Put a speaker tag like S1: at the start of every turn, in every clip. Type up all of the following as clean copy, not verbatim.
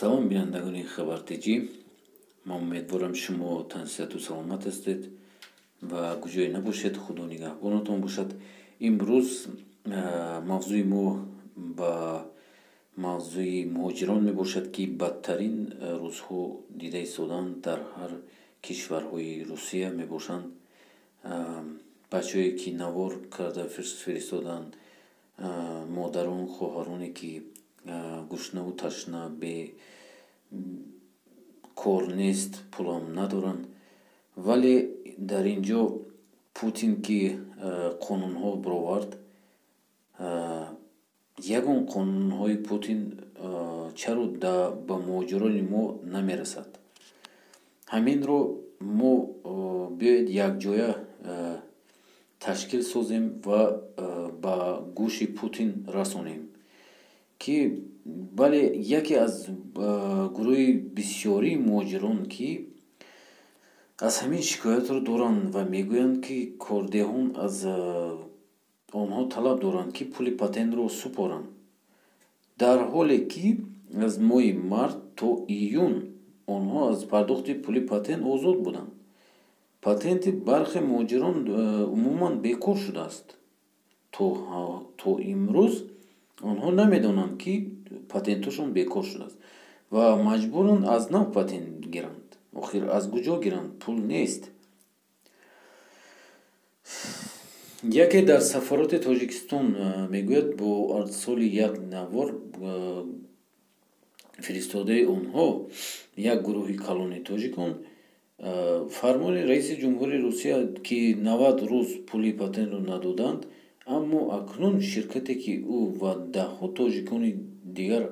S1: Салом, бинандагони Хабар Тҷ. Ман умедворам, шумо тансиҳату саломат ҳастед ва куҷое набошед, Худо нигаҳбонатон бошад. Имрӯз мавзӯи мо ба мавзӯи муҳоҷирон мебошад, ки бадтарин рӯзҳо дида истодаанд, дар ҳар кишварҳои Русия мебошанд. Бачаҳое, ки навор карда фиристоданд, модарон, хоҳароне, ки гушнаву ташна, бе кор нест, пулам надоранд, вале дар ин ҷо Путин, ки қонунҳо бировард, ягон қонунҳои Путин чаро ба муҳоҷирони мо намерасад? Ҳаминро мо биёед, якҷоя ташкил созем ва ба гӯши Путин расонем, ки бале, яке аз гурӯҳи бисёрии муҳоҷирон, ки аз ҳамин шикоятро доранд ва мегӯянд, ки кордеҳон аз онҳо талаб доранд, ки пули патентро супоранд, дар ҳоле ки аз моҳи март то июн онҳо аз пардохти пули патент озод буданд. Патенти бархе муҳоҷирон умуман бекор шудааст. То имрӯз онҳо намедонанд, ки патенташон бекор шудааст ва маҷбуранд аз нав патент гиранд. Охир аз куҷо гиранд? Пул нест. Яке дар сафорати Тоҷикистон мегӯяд, бо арсоли як навор фиристодаи онҳо, як гурӯҳи калони тоҷикон, фармони раиси ҷумҳури Русия, ки 90 рӯз пули патентро надоданд, аммо акнун ширкате, ки ӯ ва даҳҳо тоҷикони дигар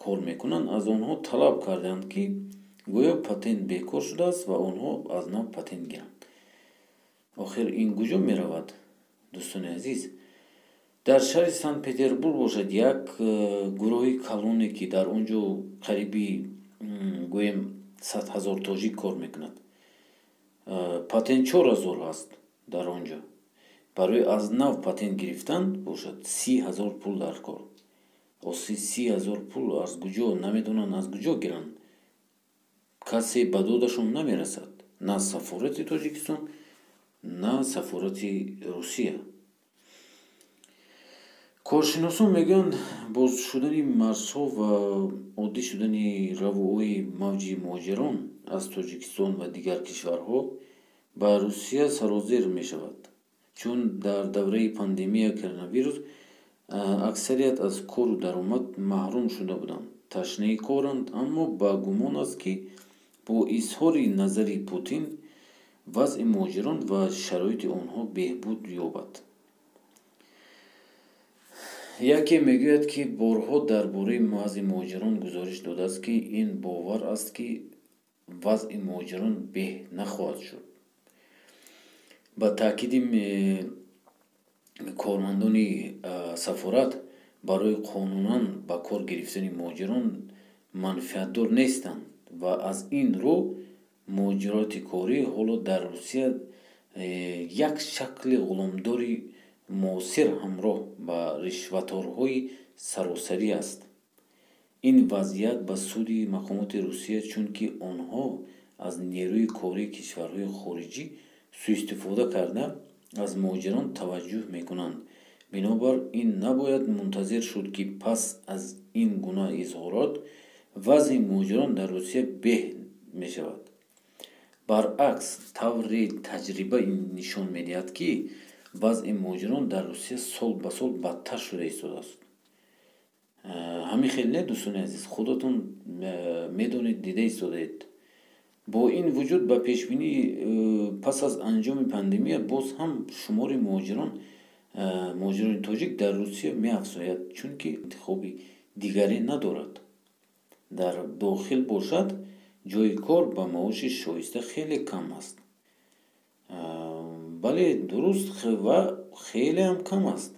S1: кор мекунанд, аз онҳо талаб карданд, ки гӯё патент бекор шудааст ва онҳо аз нав патент гиранд. Охир ин куҷо меравад, дӯстони азиз? Дар шаҳри Санкт Петербург бошад, як гурӯҳи калоне, ки дар он ҷо қариби, гӯем, 100 000 тоҷик кор мекунад, патент 4000 ҳаст дар он ҷо. Барои аз нав патент гирифтан бошад, 30 000 пул дар кор. 30 000 пул аз куҷо? Намедонанд, аз куҷо гиранд. Касе ба додашон намерасад, на сафорати Тоҷикистон, на сафорати Русия. Коршиносон мегӯянд, боз шудани марзҳо ва оддӣ шудани равуои мавҷи муҳоҷирон аз Тоҷикистон ва дигар кишварҳо ба Русия сарозер мешавад, чун дар давраи пандемия коронавирус аксарият аз кору даромад маҳрум шуда буданд, ташнаи коранд. Аммо ба гумон аст, ки бо изҳори назари Путин вазъи муҳоҷирон ва шароити онҳо беҳбуд ёбад. Яке мегӯяд, ки борҳо дар бораи вазъи муҳоҷирон гузориш додааст, ки ин бовар аст, ки вазъи муҳоҷирон беҳ нахоҳад шуд. Ба таъкиди кормандони сафорат, барои қонунан ба кор гирифтани муҳоҷирон манфиатдор нестанд ва аз ин рӯ муҳоҷироти корӣ ҳоло дар Русия як шакли ғуломдори муосир ҳамроҳ ба ришваторҳои саросарӣ аст. Ин вазъият ба суди мақомоти Русия, чунки онҳо аз нерӯи кории кишварҳои хориҷӣ суистифода карда, аз муҳоҷирон таваҷҷӯҳ мекунанд. Бинобар ин набояд мунтазир шуд, ки пас аз ин гуна изҳорот вазъи муҳоҷирон дар Русия беҳ мешавад. Баръакс, тавре таҷриба нишон медиҳад, ки вазъи муҳоҷирон дар Русия сол ба сол бадтар шуда истодааст. Ҳамин хел не, дӯстони азиз? Худатон медонед, дида истодаед. Бо ин вуҷуд, ба пешбинӣ, пас аз анҷоми пандемия боз ҳам шумори муҳоҷирони тоҷик дар Русия меафзояд, чунки интихоби дигаре надорад. Дар дохил бошад, ҷойи кор ба маоши шоиста хеле кам аст. Бале, дуруст, ва хелеам кам аст,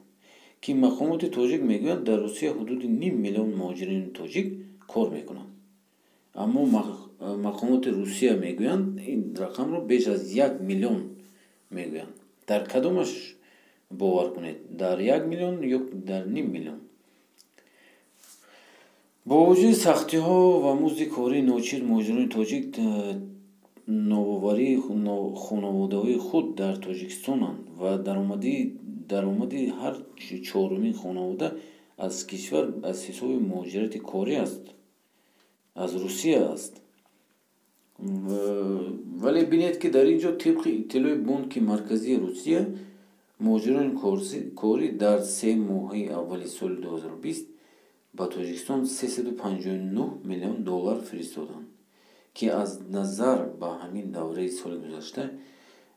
S1: ки мақомоти тоҷик мегӯянд, дар Русия ҳудуди ним миллион муҳоҷирини тоҷик кор мекунанд, аммо мақомоти Русия мегӯянд, ин рақамро беш аз 1 миллион мегӯянд. Дар кадомаш бовар кунед, дар 1 миллион ё дар ним миллион? Бо вуҷуди сахтиҳо ва музди кории ночиз, муҳоҷирони тоҷик нововарии хонаводаҳои худ дар Тоҷикистонанд ва даромади ҳар чорумин хонавода аз кишвар аз ҳисоби муҳоҷирати корӣ аст, аз Русия аст. Вале бинед, ки дар ин ҷо, тибқи иттилои Бонки Марказии Русия, муҳоҷирони корӣ дар 3 моҳаи аввали соли 2020 ба Тоҷикистон 359 миллион доллар фиристоданд, ки аз назар ба ҳамин давраи соли гузашта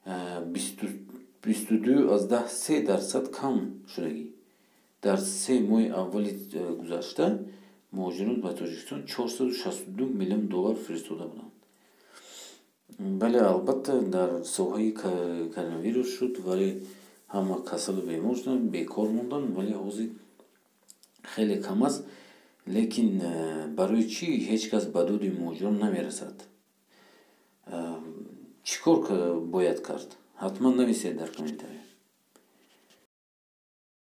S1: 22,3% кам шудагӣ. Дар 3 моҳи аввали гузашта муҳоҷирон ба Тоҷикистон 462 миллион доллар фиристода буданд. Бале, албатта, дар соҳаи коронавирус шуд, вале ҳама касалу бемор шуданд, бекор монданд, вале ҳозир хеле кам аст. Лекин барои чӣ ҳеҷ кас ба доди муҳоҷирон намерасад? Чӣ кор бояд кард? Ҳатман нависед дар комментария.